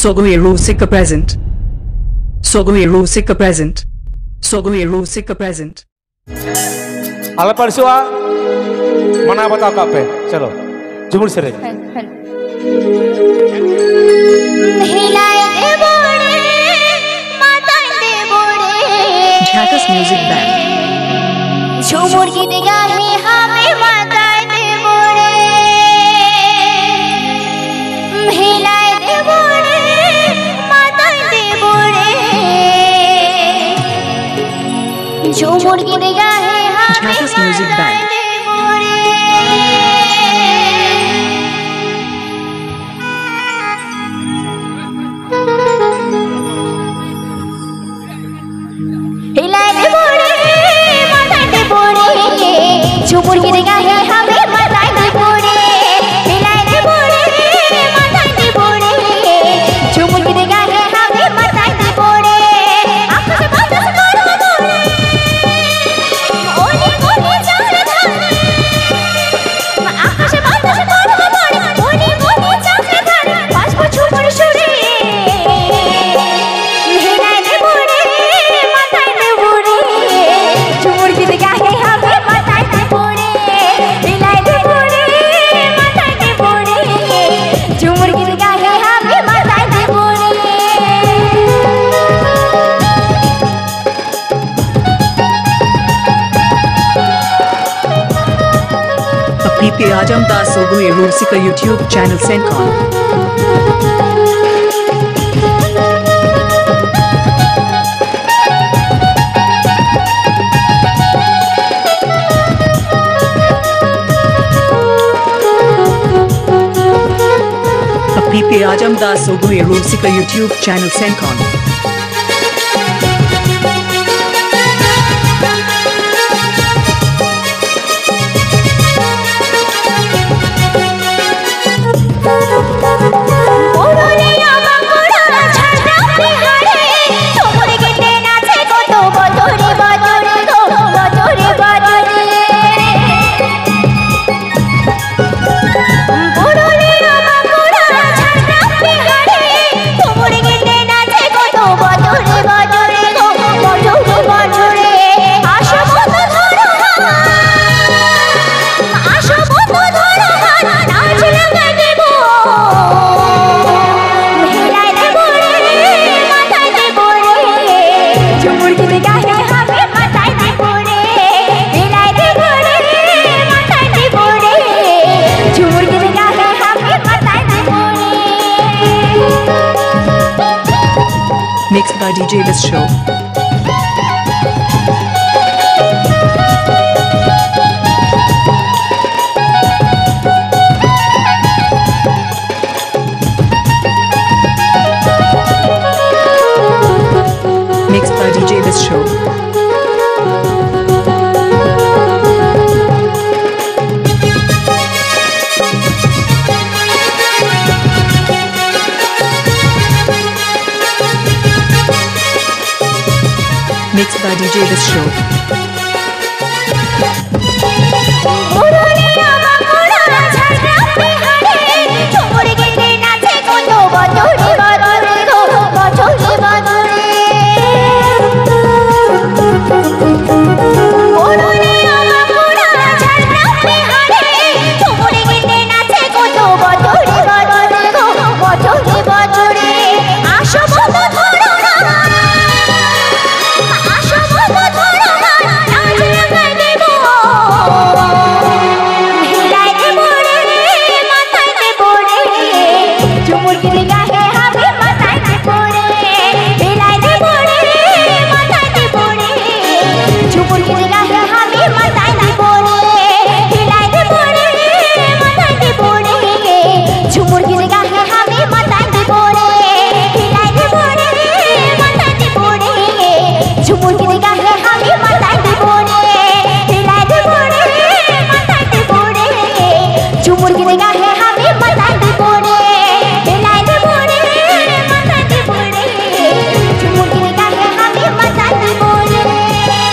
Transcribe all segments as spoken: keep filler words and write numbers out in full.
Sogui Rusika present. Sogui Rusika present. Sogui Rusika present. ᱟᱞᱮ ᱯᱟᱹᱨᱥᱤᱣᱟ ᱢᱟᱱᱟᱣ ᱵᱟᱛᱟᱣ ᱠᱟᱜ ᱯᱮ᱾ ᱪᱚᱞᱚ, ᱡᱩᱢᱩᱨ ᱥᱮᱨᱮᱧ᱾ Hello, hello. ᱦᱮᱞᱟᱭ ᱫᱮᱵᱚ ᱨᱮ, ᱢᱟᱛᱟᱭ ᱫᱮᱵᱚ ᱨᱮ᱾ Jhakas Music Band. ঝুমুর গীত গাহে হামে মাতায় দেবো রে, ভিলাই দেবো রে, মাতায় দেবো রে। ঝুমুর গীত গাহে হামে Jhakas Music Band. মাতায় দেবো রে। हिलाए दे बोरे, माथा दे बोरे, झुमुर के देगा है हमें माथा दे बोरे। हिलाए दे बोरे, माथा दे बोरे, झुमुर के देगा है हमें माथा दे बोरे। आंखों से बात से करो बोरे, ओले ओले चाल धारे। ᱟᱯᱮ ᱯᱮ ᱟᱸᱡᱚᱢ ᱫᱟ ᱥᱚᱜᱚᱭ ᱨᱩᱥᱤᱠᱟ YouTube channel ᱥᱮᱱ ᱠᱷᱚᱱ᱾ ᱟᱯᱮ ᱯᱮ ᱟᱸᱡᱚᱢ ᱫᱟ ᱥᱚᱜᱚᱭ ᱨᱩᱥᱤᱠᱟ YouTube channel ᱥᱮᱱ ᱠᱷᱚᱱ᱾ D J This Show. Mixed by D J This Show. Mixed by D J This Show.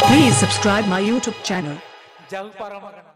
Please subscribe my YouTube channel. ᱡᱟᱹᱦᱩ ᱯᱟᱨᱚᱢ ᱟᱠᱟᱱᱟ᱾